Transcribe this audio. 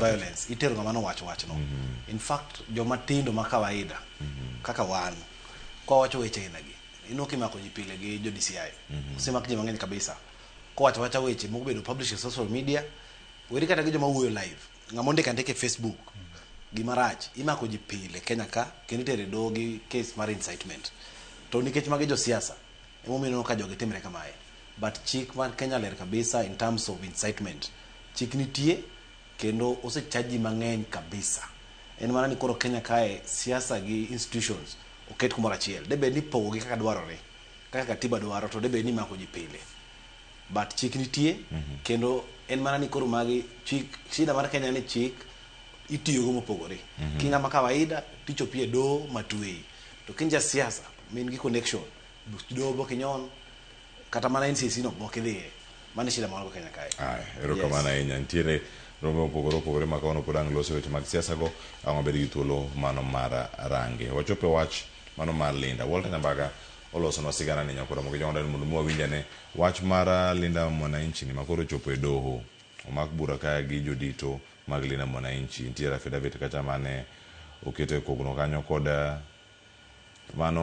Violence itero ng'ama nowacho wachno. In fact, joma tindo ma kawaida kaka wan kwawacho weche ainagi, ineno kimako ji pile gi jo DCI. Osemak ji mang'eny kabisa kowacho wacha weche mobedo publish e social media, weri kata gi joma wuoyo live, ng'ama ondiko andika e Facebook gima rach, imako ji pile Kenya ka kendo itere doho gi case mar incitement. To nikech magi josiasa, emomiyo ineno ka jogi timre kamae. But chik mar Kenya ler kabisa in terms of incitement. Chik nitie kendo osecharge ji mang'eny kabisa. En mana ni koro Kenya kae siasa gi institutions oket kumoro achiel. Debed ni pogogi kaka dwarore, kaka katiba dwaro, to debed ni imako ji pile. But chik nitie kendo en mana ni koro magi chik. Shida mar Kenya ni chik itiyogo mopogore. Ki ng'ama kawaida tichopi e doho matweyi, to kin ja siasa min gi connection, doho bokinyon kata mana NCC no bokidhiye. Mano e shida ma wan go Kenya kae. Aya, erokamano ahinya. Nitiere rombe mopogore opogore ma kawuono pod ang' loso weche mag siasa go, ang' wabed gi thuolo mano mar range. Wachopo e wach mano mar Linda. Walter Nyambaga olosonwa sigana ni nyakoro mogi jong'o mondo mi wawinj ane wach mar Linda Mwananchi ni makoro ochopo e doho. Omak bura ka gi jodito mag Linda Mwananchi. Nitiere affidavit kacha mane oketo e kogno kanyo kod mano.